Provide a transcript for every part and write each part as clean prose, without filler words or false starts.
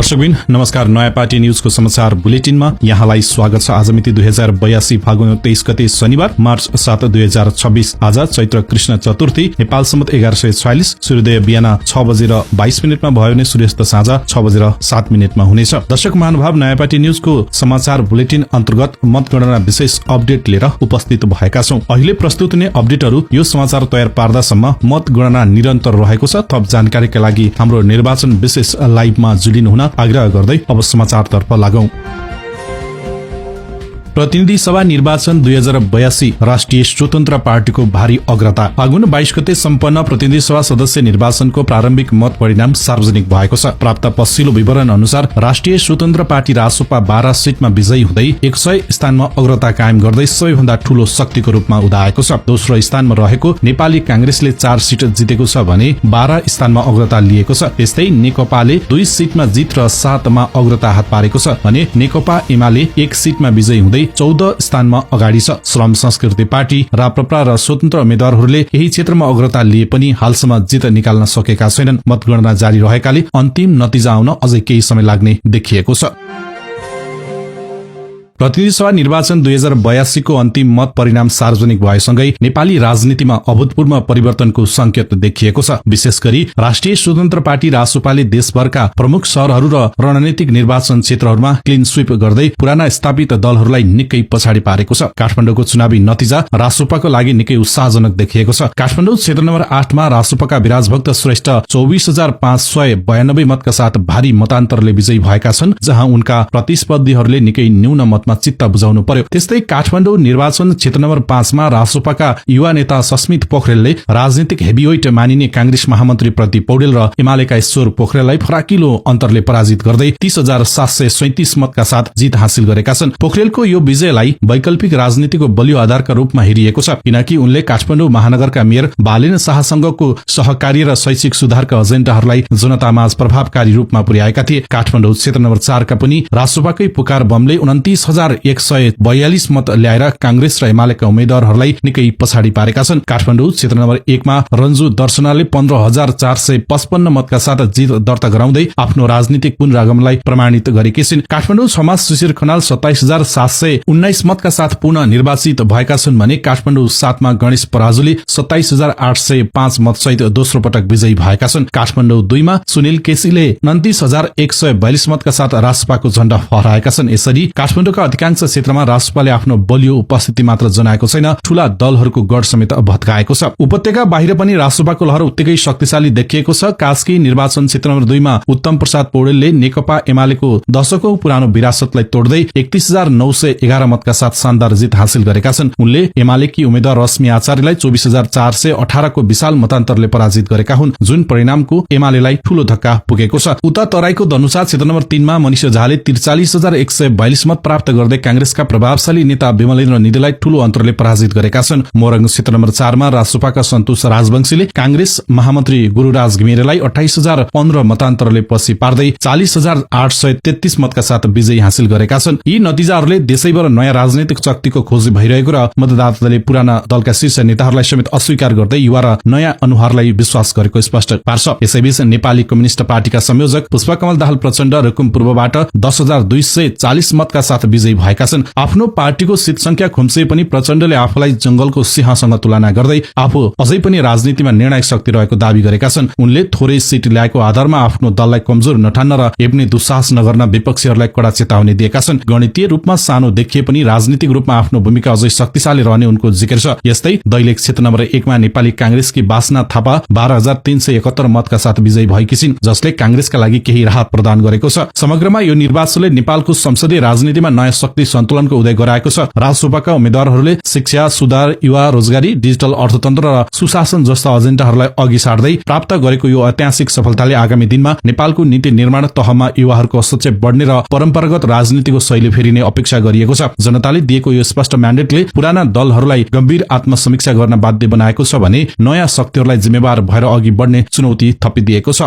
दर्शकबिन नमस्कार। नयाँ पार्टी न्यूजको समाचार बुलेटिनमा यहाँलाई स्वागत छ। आज मिति 2082 फागुन 23 गते शनिबार मार्च 7 2026। आज चैत्र कृष्ण चतुर्थी, नेपाल सम्मत 1146। सूर्योदय बिहान 6:22 भयो भने सूर्यास्त साँझ 6:07 हुनेछ। दर्शक महानुभाव, नयाँ पार्टी न्यूजको समाचार बुलेटिन अन्तर्गत मतगणना विशेष अपडेट लिएर उपस्थित भएका छौं। अहिले प्रस्तुत हुने अपडेटहरू यो समाचार तयार पार्दासम्म मतगणना निरन्तर रहेको छ। थप जानकारीका लागि हाम्रो निर्वाचन विशेष लाइभमा जुलिनु हुन आग्रह गर्दै अब समाचारतर्फ लागौं। प्रतिनिधि सभा निर्वाचन 2082 राष्ट्रिय स्वतन्त्र पार्टीको भारी अग्रता। फागुन 22 गते सम्पन्न प्रतिनिधि सभा सदस्य निर्वाचनको प्रारम्भिक मत परिणाम सार्वजनिक भएको छ। प्राप्त पछिल्लो विवरण अनुसार राष्ट्रिय स्वतन्त्र पार्टी रासोपा 12 सिटमा विजयी हुँदै 100 स्थानमा अग्रता कायम गर्दै सबैभन्दा ठूलो शक्तिको रूपमा उदाएको छ। दोस्रो स्थानमा रहेको नेपाली कांग्रेसले 4 सिट जितेको छ भने 12 स्थानमा अग्रता लिएको छ। त्यस्तै नेकपाले 2 सिटमा जित र 7 मा अग्रता हात पारेको छ भने नेकपा एमाले 1 सिटमा विजयी हुँदै 14 स्थानमा अगाडि छ। श्रम संस्कृति पार्टी, राप्रपा र स्वतन्त्र उम्मेद्वारहरूले यही क्षेत्रमा अग्रता लिए पनि हालसम्म जित निकाल्न सकेका छैनन्। मतगणना जारी रहेकाले अन्तिम नतिजा आउन अझै केही समय लाग्ने देखिएको छ। प्रतिनिधि सभा निर्वाचन 2082 को अन्तिम मत परिणाम सार्वजनिक भएसँगै नेपाली राजनीतिमा अभूतपूर्व परिवर्तनको संकेत देखिएको छ। विशेष गरी राष्ट्रिय स्वतन्त्र पार्टी रासोपाले देशभरका प्रमुख शहरहरू र रणनीतिक निर्वाचन क्षेत्रहरूमा क्लिन स्वीप गर्दै पुराना स्थापित दलहरूलाई निकै पछाडि पारेको छ। काठमाडौँको चुनावी नतिजा रासोपाको लागि निकै उत्साहजनक देखिएको छ। काठमाडौँ क्षेत्र नम्बर 8 मा रासोपाका विराजभक्त श्रेष्ठ 24,592 मतका साथ भारी मतान्तरले विजयी भएका छन्, जहाँ उनका प्रतिस्पर्धीहरूले निकै न्यून मतमा चित्त बुझाउनु पर्यो। त्यस्तै काठमाडौँ निर्वाचन क्षेत्र नम्बर 5 मा रासोपाका युवा नेता सस्मित पोखरेलले राजनीतिक हेभीवेट मानिने कांग्रेस महामन्त्री प्रदीप पौडेल र एमालेका ईश्वर पोखरेललाई फराकिलो अन्तरले पराजित गर्दै 30,737 मतका साथ जित हासिल गरेका छन्। पोखरेलको यो विजयलाई वैकल्पिक राजनीतिको बलियो आधारका रूपमा हेरिएको छ, किनकि उनले काठमाडौँ महानगरका मेयर बालेन शाहसँगको सहकार्य र शैक्षिक सुधारका एजेण्डाहरूलाई जनतामाझ प्रभावकारी रूपमा पुर्याएका थिए। काठमाडौँ क्षेत्र नम्बर 4 का पनि रासोपाकै पुकार बमले 29,142 मत ल्याएर कांग्रेस र एमालेका उम्मेद्वारहरूलाई निकै पछाडि पारेका छन्। काठमाडौँ क्षेत्र नम्बर 1 मा रन्जु दर्शनाले 15,455 मतका साथ जित दर्ता गराउँदै आफ्नो राजनीतिक पुनरागमनलाई प्रमाणित गरेकी छिन्। काठमाडौँ 6 मा सुशील खनाल 27,719 मतका साथ पुनः निर्वाचित भएका छन् भने काठमाडौँ 7 मा गणेश पराजुली 27,805 मत सहित दोस्रो पटक विजयी भएका छन्। काठमाडौँ 2 मा सुनिल केसीले 29,142 मतका साथ रासपाको झण्डा फहराएका छन्। यसरी काठमाडौँका अधिकांश क्षेत्रमा रासपाले आफ्नो बलियो उपस्थिति मात्र जनाएको छैन, ठूला दलहरूको गढ समेत भत्काएको छ। उपत्यका बाहिर पनि रासपाको लहर उत्तिकै शक्तिशाली देखिएको छ। कास्की निर्वाचन क्षेत्र नम्बर 2 मा उत्तम प्रसाद पौडेलले नेकपा एमालेको दशकौं पुरानो विरासतलाई तोड्दै 31,911 मतका साथ शानदार जित हासिल गरेका छन्। उनले एमालेकी उम्मेद्वार रश्मि आचार्यलाई 24,418 को विशाल मतान्तरले पराजित गरेका हुन्, जुन परिणामको एमालेलाई ठूलो धक्का पुगेको छ। उता तराईको धनुषा क्षेत्र नम्बर 3 मा मनिषा झाले 43,142 मत प्राप्त गर्दै कांग्रेसका प्रभावशाली नेता विमलेन्द्र निधिलाई ठूलो अन्तरले पराजित गरेका छन्। मोरङ क्षेत्र नम्बर 4 मा रासोपाका सन्तोष राजवंशीले कांग्रेस महामन्त्री गुरूराज घिमिरेलाई 28,015 मतान्तरले पछि पार्दै 40,833 मतका साथ विजयी हासिल गरेका छन्। यी नतिजाहरूले देशैभर नयाँ राजनैतिक शक्तिको खोजी भइरहेको र मतदाताले पुराना दलका शीर्ष नेताहरूलाई समेत अस्वीकार गर्दै युवा र नयाँ अनुहारलाई विश्वास गरेको स्पष्ट पार्छ। यसैबीच नेपाली कम्युनिष्ट पार्टीका संयोजक पुष्पकमल दाहाल प्रचण्ड रुकुम पूर्वबाट 10,240 मतका साथ विजयी भएका छन्। आफ्नो पार्टीको सीट संख्या खुम्से पनि प्रचण्डले आफूलाई जंगलको सिंहसँग तुलना गर्दै आफू अझै पनि राजनीतिमा निर्णायक शक्ति रहेको दावी गरेका छन्। उनले थोरै सीट ल्याएको आधारमा आफ्नो दललाई कमजोर नठान्न र एप्ने दुस्साहस नगर्न विपक्षीहरूलाई कडा चेतावनी दिएका छन्। गणितीय रूपमा सानो देखिए पनि राजनीतिक रूपमा आफ्नो भूमिका अझै शक्तिशाली रहने उनको जिकिर छ। यस्तै दैलेख क्षेत्र नम्बर 1 मा नेपाली कांग्रेसकी बासना थापा 12,371 मतका साथ विजयी भएकी छिन्, जसले कांग्रेसका लागि केही राहत प्रदान गरेको छ। समग्रमा यो निर्वाचनले नेपालको संसदीय राजनीतिमा नयाँ शक्ति सन्तुलनको उदय गराएको छ। राजसभाका उम्मेद्वारहरूले शिक्षा, सुधार, युवा रोजगारी, डिजिटल अर्थतन्त्र र सुशासन जस्ता एजेण्डाहरूलाई अघि सार्दै प्राप्त गरेको यो ऐतिहासिक सफलताले आगामी दिनमा नेपालको नीति निर्माण तहमा युवाहरूको हस्तक्षेप बढ्ने र परम्परागत राजनीतिको शैली फेरिने अपेक्षा गरिएको छ। जनताले दिएको यो स्पष्ट म्यान्डेटले पुराना दलहरूलाई गम्भीर आत्मसमीक्षा गर्न बाध्य बनाएको छ भने नयाँ शक्तिहरूलाई जिम्मेवार भएर अघि बढ्ने चुनौती थपिदिएको छ।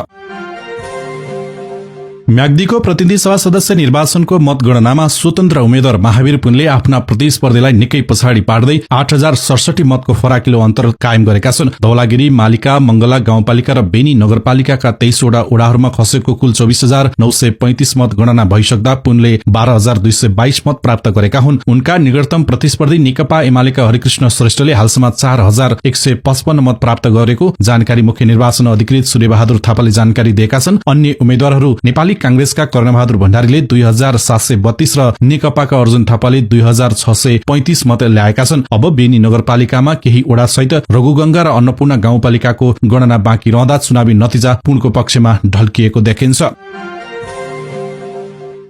म्याग्दीको प्रतिनिधि सभा सदस्य निर्वाचनको मतगणनामा स्वतन्त्र उम्मेद्वार महावीर पुनले आफ्ना प्रतिस्पर्धीलाई निकै पछाडि पार्दै 8067 मतको फराकिलो अन्तर कायम गरेका छन्। धौलागिरी, मालिका, मंगला गाउँपालिका र बेनी नगरपालिकाका 23 वटा ओडाहरूमा खसेको कुल 24,935 मत गणना भइसक्दा पुनले 12,222 मत प्राप्त गरेका हुन्। उनका निकटतम प्रतिस्पर्धी नेकपा एमालेका हरिकृष्ण श्रेष्ठले हालसम्म 4,155 मत प्राप्त गरेको जानकारी मुख्य निर्वाचन अधिकृत सूर्यबहादुर थापाले जानकारी दिएका छन्। अन्य उम्मेद्वारहरू नेपाली कांग्रेसका कर्णबहादुर भण्डारीले 2,732 र नेकपाका अर्जुन थापाले 2,635 मत ल्याएका छन्। अब बेनी नगरपालिकामा केही ओडा सहित रघुगंगा र अन्नपूर्ण गाउँपालिकाको गणना बाँकी रहँदा चुनावी नतिजा पुनको पक्षमा ढल्किएको देखिन्छ।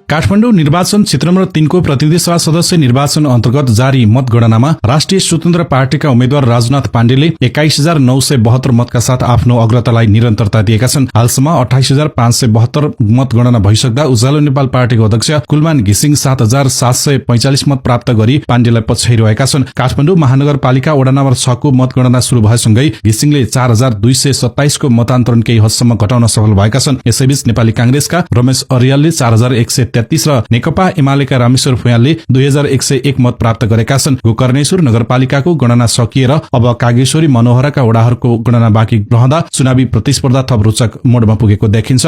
काठमाडौँ निर्वाचन क्षेत्र नम्बर 3 को प्रतिनिधि सभा सदस्य निर्वाचन अन्तर्गत जारी मतगणनामा राष्ट्रिय स्वतन्त्र पार्टीका उम्मेद्वार राजनाथ पाण्डेले 21,972 मतका साथ आफ्नो अग्रतालाई निरन्तरता दिएका छन्। हालसम्म 28,572 मतगणना भइसक्दा उज्यालो नेपाल पार्टीको अध्यक्ष कुलमान घिसिङ 7,745 मत प्राप्त गरी पाण्डेलाई पछ्याइरहेका छन्। काठमाडौँ महानगरपालिका वडा नम्बर 6 को मतगणना शुरू भएसँगै घिसिङले 4,227 को मतान्तरण केही हदसम्म घटाउन सफल भएका छन्। यसैबीच नेपाली कांग्रेसका रमेश अर्यालले 4,133 र नेकपा एमालेका रामेश्वर फुयालले 2,101 मत प्राप्त गरेका छन्। गोकर्णेश्वर नगरपालिकाको गणना सकिएर अब कागेश्वरी मनोहराका वडाहरूको गणना बाँकी रहँदा चुनावी प्रतिस्पर्धा थप रोचक मोडमा पुगेको देखिन्छ।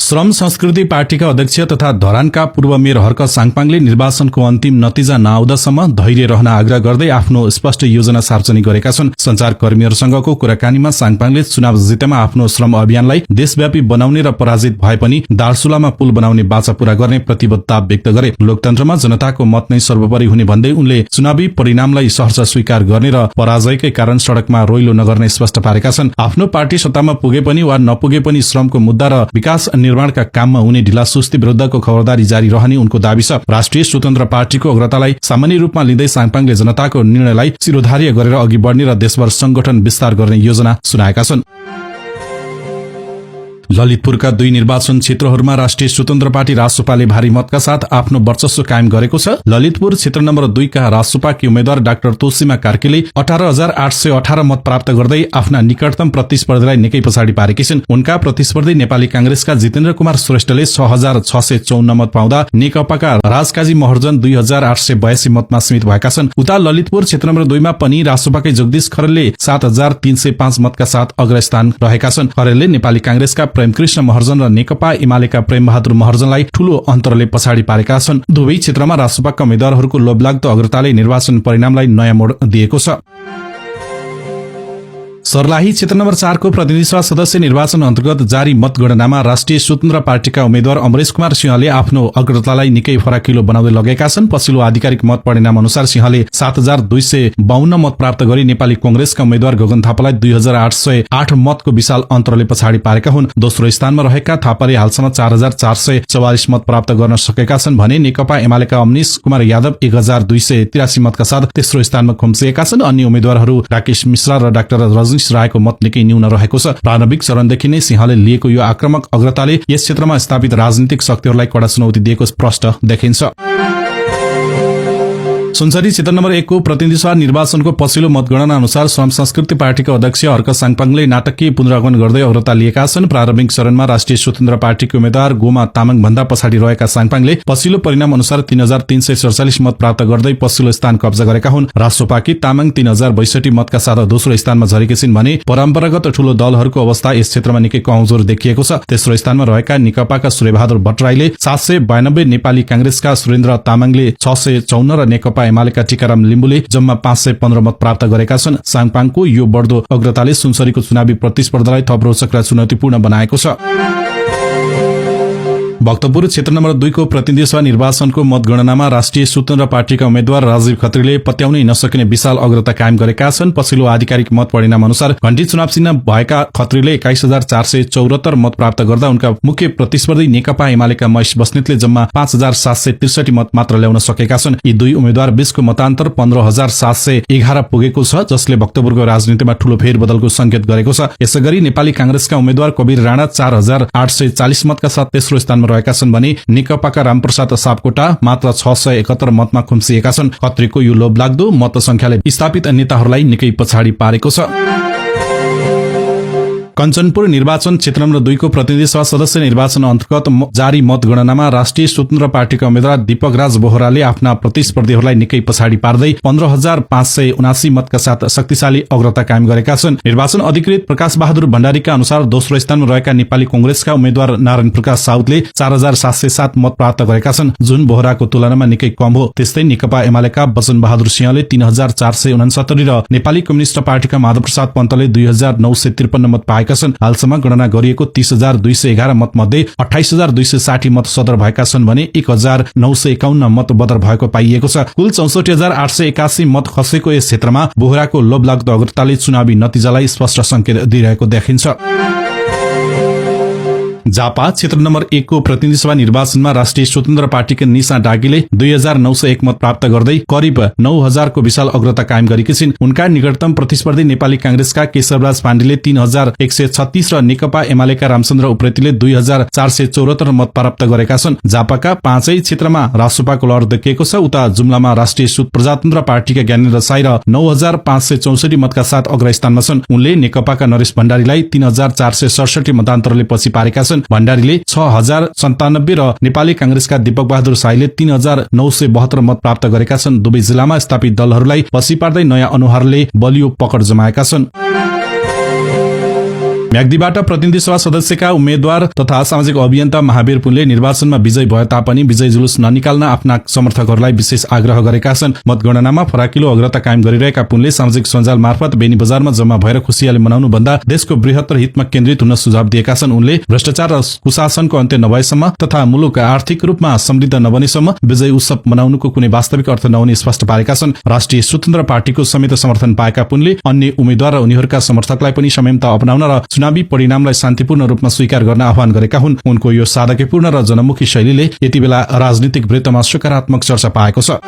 श्रम संस्कृति पार्टीका अध्यक्ष तथा धरानका पूर्व मेयर हर्क साङपाङले निर्वाचनको अन्तिम नतिजा नआउँदासम्म धैर्य रहन आग्रह गर्दै आफ्नो स्पष्ट योजना सार्वजनिक गरेका छन्। संचारकर्मीहरूसँगको कुराकानीमा साङपाङले चुनाव जितेमा आफ्नो श्रम अभियानलाई देशव्यापी बनाउने र पराजित भए पनि दार्चुलामा पुल बनाउने बाचा पूरा गर्ने प्रतिबद्धता व्यक्त गरे। लोकतन्त्रमा जनताको मत नै सर्वोपरि हुने भन्दै उनले चुनावी परिणामलाई सहर्ष स्वीकार गर्ने र पराजयकै कारण सड़कमा रोइलो नगर्ने स्पष्ट पारेका छन्। आफ्नो पार्टी सत्तामा पुगे पनि वा नपुगे पनि श्रमको मुद्दा र विकास निर्माणका काममा हुने ढिलासुस्ती विरुद्धको खबरदारी जारी रहने उनको दावी छ। राष्ट्रिय स्वतन्त्र पार्टीको अग्रतालाई सामान्य रूपमा लिँदै साङपाङले जनताको निर्णयलाई शिरोधार्य गरेर अघि बढ्ने र देशभर संगठन विस्तार गर्ने योजना सुनाएका छन्। ललितपुरका 2 निर्वाचन क्षेत्रहरूमा राष्ट्रिय स्वतन्त्र पार्टी रासोपाले भारी मतका साथ आफ्नो वर्चस्व कायम गरेको छ। ललितपुर क्षेत्र नम्बर 2 का रासोपाकी उम्मेद्वार डाक्टर तोसीमा कार्कीले 18,818 मत प्राप्त गर्दै आफ्ना निकटतम प्रतिस्पर्धीलाई निकै पछाडि पारेकी छिन्। उनका प्रतिस्पर्धी नेपाली कांग्रेसका जितेन्द्र कुमार श्रेष्ठले 6,654 मत पाउँदा नेकपाका राजकाजी महर्जन 2,882 मतमा सीमित भएका छन्। उता ललितपुर क्षेत्र नम्बर 2 मा पनि रासोपाकै जगदीश खरेलले 7,305 मतका साथ अग्रस्थान रहेका छन्। खरेलले नेपाली कांग्रेसका प्रेमकृष्ण महर्जन र नेकपा एमालेका प्रेमबहादुर महर्जनलाई ठूलो अन्तरले पछाडि पारेका छन्। दुवै क्षेत्रमा रासोपाका उम्मेद्वारहरूको लोभलाग्दो अग्रताले निर्वाचन परिणामलाई नयाँ मोड दिएको छ। सर्लाही क्षेत्र नम्बर 4 को प्रतिनिधि सभा सदस्य निर्वाचन अन्तर्गत जारी मतगणनामा राष्ट्रिय स्वतन्त्र पार्टीका उम्मेद्वार अमरेश कुमार सिंहले आफ्नो अग्रतालाई निकै फराकिलो बनाउँदै लगेका छन्। पछिल्लो आधिकारिक मत परिणाम अनुसार सिंहले 7,252 मत प्राप्त गरी नेपाली कांग्रेसका उम्मेद्वार गगन थापालाई 2,808 मतको विशाल अन्तरले पछाडि पारेका हुन्। दोस्रो स्थानमा रहेका थापाले हालसम्म 4,444 मत प्राप्त गर्न सकेका छन् भने नेकपा एमालेका अमनिश कुमार यादव 1,283 मतका साथ तेस्रो स्थानमा खुम्चिएका छन्। अन्य उम्मेद्वारहरू राकेश मिश्रा र डाक्टर रजनीश रायको मत निकै न्यून रहेको छ। प्रारम्भिक चरणदेखि नै सिंहले लिएको यो आक्रामक अग्रताले यस क्षेत्रमा स्थापित राजनीतिक शक्तिहरूलाई कडा चुनौती दिएको स्पष्ट देखिन्छ। सुनसरी क्षेत्र नम्बर 1 को प्रतिनिधि सभा निर्वाचनको पछिल्लो मतगणना अनुसार श्रम संस्कृति पार्टीका अध्यक्ष हर्क साङपाङले नाटकीय पुनरागमन गर्दै अग्रता लिएका छन्। प्रारम्भिक चरणमा राष्ट्रिय स्वतन्त्र पार्टीको उम्मेद्वार गोमा तामाङ भन्दा पछाडि रहेका साङपाङले पछिल्लो परिणाम अनुसार 3,347 मत प्राप्त गर्दै पछिल्लो स्थान कब्जा गरेका हुन्। रासोपाकी तामाङ 3,062 मतका साथ दोस्रो स्थानमा झरेकी छिन् भने परम्परागत ठूलो दलहरूको अवस्था यस क्षेत्रमा निकै कमजोर देखिएको छ। तेस्रो स्थानमा रहेका नेकपाका सूर्यबहादुर भट्टराईले 792, नेपाली कांग्रेसका सुरेन्द्र तामाङले 654 र नेकपा एमालेका टीकाराम लिम्बुले जम्मा 515 मत प्राप्त गरेका छन्। साङपाङको यो बढ्दो अग्रताले सुनसरीको चुनावी प्रतिस्पर्धालाई थप रोचक र चुनौतीपूर्ण बनाएको छ। भक्तपुर क्षेत्र नम्बर 2 को प्रतिनिधि सभा निर्वाचनको मतगणनामा राष्ट्रिय स्वतन्त्र पार्टीका उम्मेद्वार राजीव खत्रीले पत्याउनै नसकिने विशाल अग्रता कायम गरेका छन्। पछिल्लो आधिकारिक मत परिणाम अनुसार घण्टी चुनाव चिन्ह भएका खत्रीले 21,474 मत प्राप्त गर्दा उनका मुख्य प्रतिस्पर्धी नेकपा एमालेका महेश बस्नेतले जम्मा 5,763 मत मात्र ल्याउन सकेका छन्। यी दुई उम्मेद्वार बीचको मतान्तर 15,711 पुगेको छ, जसले भक्तपुरको राजनीतिमा ठूलो फेरबदलको संकेत गरेको छ। यसैगरी नेपाली कांग्रेसका उम्मेद्वार कबीर राणा 4,840 मतका साथ तेस्रो स्थानमा रहेका छन् भने नेकपाका रामप्रसाद सापकोटा मात्र 671 मतमा खुम्चिएका छन्। खत्रीको यो लोभलाग्दो मत संख्याले स्थापित नेताहरूलाई निकै पछाडि पारेको छ। कञ्चनपुर निर्वाचन क्षेत्र नम्बर 2 को प्रतिनिधि सभा सदस्य निर्वाचन अन्तर्गत जारी मतगणनामा राष्ट्रिय स्वतन्त्र पार्टीका उम्मेद्वार दीपक राज बोहराले आफ्ना प्रतिस्पर्धीहरूलाई निकै पछाडि पार्दै 15,579 मतका साथ शक्तिशाली अग्रता कायम गरेका छन्। निर्वाचन अधिकृत प्रकाश बहादुर भण्डारीका अनुसार दोस्रो स्थानमा रहेका नेपाली कांग्रेसका उम्मेद्वार नारायण प्रकाश साउदले 4,707 मत प्राप्त गरेका छन्, जुन बोहराको तुलनामा निकै कम हो। त्यस्तै नेकपा एमालेका वचन बहादुर सिंहले 3,469 र नेपाली कम्युनिष्ट पार्टीका माधव प्रसाद पन्तले 2,953 मत पाएका छन्। हालसम्म गणना गरिएको 30,211 मत मध्ये 28,260 मत सदर भएका छन् भने 1,951 मत बदर भएको पाइएको छ। कुल 64,881 मत खसेको यस क्षेत्रमा बोहराको लोभलाग्दो अग्रताले चुनावी नतिजालाई स्पष्ट संकेत दिइरहेको देखिन्छ। झापा क्षेत्र नम्बर 1 को प्रतिनिधि सभा निर्वाचनमा राष्ट्रिय स्वतन्त्र पार्टीका निशा डागीले 2,901 मत प्राप्त गर्दै करिब 9,000 को विशाल अग्रता कायम गरेकी छिन्। उनका निकटतम प्रतिस्पर्धी नेपाली कांग्रेसका केशवराज पाण्डेले 3,136 र नेकपा एमालेका रामचन्द्र उप्रेतीले 2,474 मत प्राप्त गरेका छन्। झापाका 5 क्षेत्रमा रासोपाको लहर देखिएको छ। उता जुम्लामा राष्ट्रिय प्रजातन्त्र पार्टीका ज्ञानेन्द्र साई र 9,564 मतका साथ अग्रस्थानमा छन्। उनले नेकपाका नरेश भण्डारीलाई 3,467 मतान्तरले पछि पारेका छन्। भण्डारीले 6,097 र नेपाली कांग्रेसका दीपक बहादुर साईले 3,972 मत प्राप्त गरेका छन्। दुवै जिल्लामा स्थापित दलहरूलाई पछि पार्दै नयाँ अनुहारले बलियो पकड जमाएका छन्। म्याग्दीबाट प्रतिनिधि सभा सदस्यका उम्मेद्वार तथा सामाजिक अभियन्ता महावीर पुनले निर्वाचनमा विजय भए तापनि विजय जुलुस ननिकाल्न आफ्ना समर्थकहरूलाई विशेष आग्रह गरेका छन्। मतगणनामा फराकिलो अग्रता कायम गरिरहेका पुनले सामाजिक सञ्जाल मार्फत बेनी बजारमा जम्मा भएर खुशियाली मनाउनु भन्दा देशको बृहत्तर हितमा केन्द्रित हुन सुझाव दिएका छन्। उनले भ्रष्टाचार र कुशासनको अन्त्य नभएसम्म तथा मुलुक आर्थिक रूपमा समृद्ध नबनेसम्म विजय उत्सव मनाउनुको कुनै वास्तविक अर्थ नहुने स्पष्ट पारेका छन्। राष्ट्रिय स्वतन्त्र पार्टीको समेत समर्थन पाएका पुनले अन्य उम्मेद्वार र उनीहरूका समर्थकलाई पनि संयमता अपनाउन र चुनावी परिणामलाई शान्तिपूर्ण रूपमा स्वीकार गर्न आह्वान गरेका हुन्। उनको यो साधकपूर्ण र जनमुखी शैलीले यति बेला राजनीतिक वृत्तमा सकारात्मक चर्चा पाएको छ।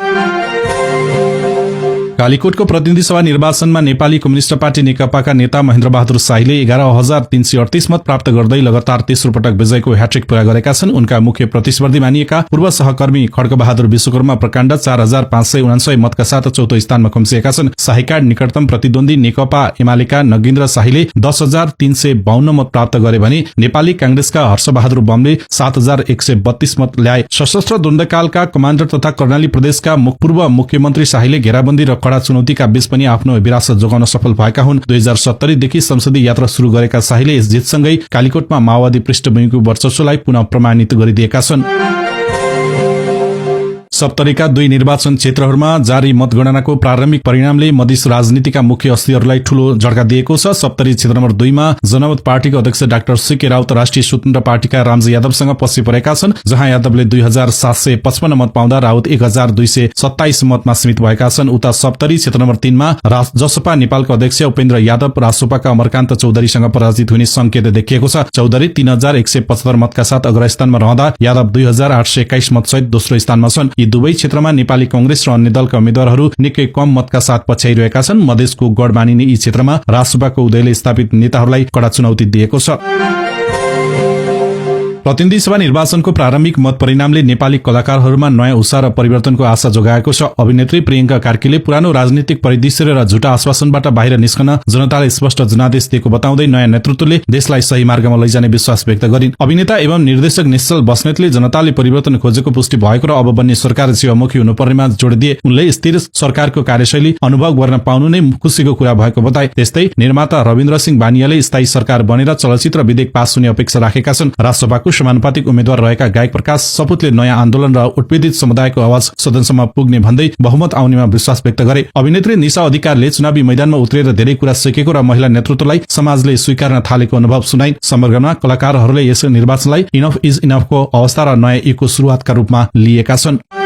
कालीकोटको प्रतिनिधि सभा निर्वाचनमा नेपाली कम्युनिष्ट पार्टी नेकपाका नेता महेन्द्र बहादुर शाहीले 11,338 मत प्राप्त गर्दै लगातार तेस्रो पटक विजयको ह्याट्रिक पूरा गरेका छन्। उनका मुख्य प्रतिस्पर्धी मानिएका पूर्व सहकर्मी खड्गबहादुर विश्वकर्मा प्रकाण्ड 4,549 मतका साथ चौथो स्थानमा खुम्चिएका छन्। शाहीका निकटतम प्रतिद्वन्दी नेकपा एमालेका नगेन्द्र शाहीले 10,352 मत प्राप्त गरे भने नेपाली कांग्रेसका हर्षबहादुर बमले 7,132 मत ल्याए। सशस्त्र द्वन्द्वकालका कमाण्डर तथा कर्णाली प्रदेशका पूर्व मुख्यमन्त्री शाहीले घेराबन्दी र कडा चुनौतीका बीच पनि आफ्नो विरासत जोगाउन सफल भएका हुन्। 2070 देखि संसदीय यात्रा शुरू गरेका शाहीले यस जितसँगै कालीकोटमा माओवादी पृष्ठभूमिको वर्चस्वलाई पुनः प्रमाणित गरिदिएका छन्। सप्तरीका 2 निर्वाचन क्षेत्रहरूमा जारी मतगणनाको प्रारम्भिक परिणामले मधेस राजनीतिका मुख्य अस्थिहरूलाई ठूलो झड्का दिएको छ। सप्तरी क्षेत्र नम्बर 2 मा जनमत पार्टीको अध्यक्ष डाक्टर सीके राउत राष्ट्रिय स्वतन्त्र पार्टीका रामजी यादवसँग पछि परेका छन्, जहाँ यादवले 2,755 मत पाउँदा राउत 1,227 मतमा सीमित भएका छन्। उता सप्तरी क्षेत्र नम्बर 3 मा जसपा नेपालको अध्यक्ष उपेन्द्र यादव रासोपाका अमरकान्त चौधरीसँग पराजित हुने संकेत देखिएको छ। चौधरी 3,175 मतका साथ अग्रस्थानमा रहँदा यादव 2,821 मत सहित दोस्रो स्थानमा छन्। यी दुवै क्षेत्रमा नेपाली कांग्रेस र अन्य दलका उम्मेद्वारहरू निकै कम मतका साथ पछ्याइरहेका छन्। मधेसको गढ मानिने यी क्षेत्रमा रासोपाको उदयले स्थापित नेताहरूलाई कडा चुनौती दिएको छ। प्रतिनिधि सभा निर्वाचनको प्रारम्भिक मत परिणामले नेपाली कलाकारहरूमा नयाँ उत्साह र परिवर्तनको आशा जोगाएको छ। अभिनेत्री प्रियंका कार्कीले पुरानो राजनीतिक परिदृश्य र झुटा आश्वासनबाट बाहिर निस्कन जनताले स्पष्ट जनादेश दिएको बताउँदै नयाँ नेतृत्वले देशलाई सही मार्गमा लैजाने विश्वास व्यक्त गरिन्। अभिनेता एवं निर्देशक निश्चल बस्नेतले जनताले परिवर्तन खोजेको पुष्टि भएको र अब बन्ने सरकार सेवामुखी हुनुपर्नेमा जोड दिए। उनले स्थिर सरकारको कार्यशैली अनुभव गर्न पाउनु नै खुशीको कुरा भएको बताए। त्यस्तै निर्माता रविन्द्र सिंह बानियाले स्थायी सरकार बनेर चलचित्र विधेयक पास हुने अपेक्षा राखेका छन्। राष्ट्रसभाको समानुपातिक उम्मेद्वार रहेका गायक प्रकाश सपुतले नयाँ आन्दोलन र उत्पीडित समुदायको आवाज सदनसम्म पुग्ने भन्दै बहुमत आउनेमा विश्वास व्यक्त गरे। अभिनेत्री निशा अधिकारले चुनावी मैदानमा उत्रेर धेरै कुरा सिकेको र महिला नेतृत्वलाई समाजले स्वीकार्न थालेको अनुभव सुनाइन्। समग्रमा कलाकारहरूले यस निर्वाचनलाई इनफ इज इनफको अवस्था र नयाँ युगको सुरुवातका रूपमा लिएका छन्।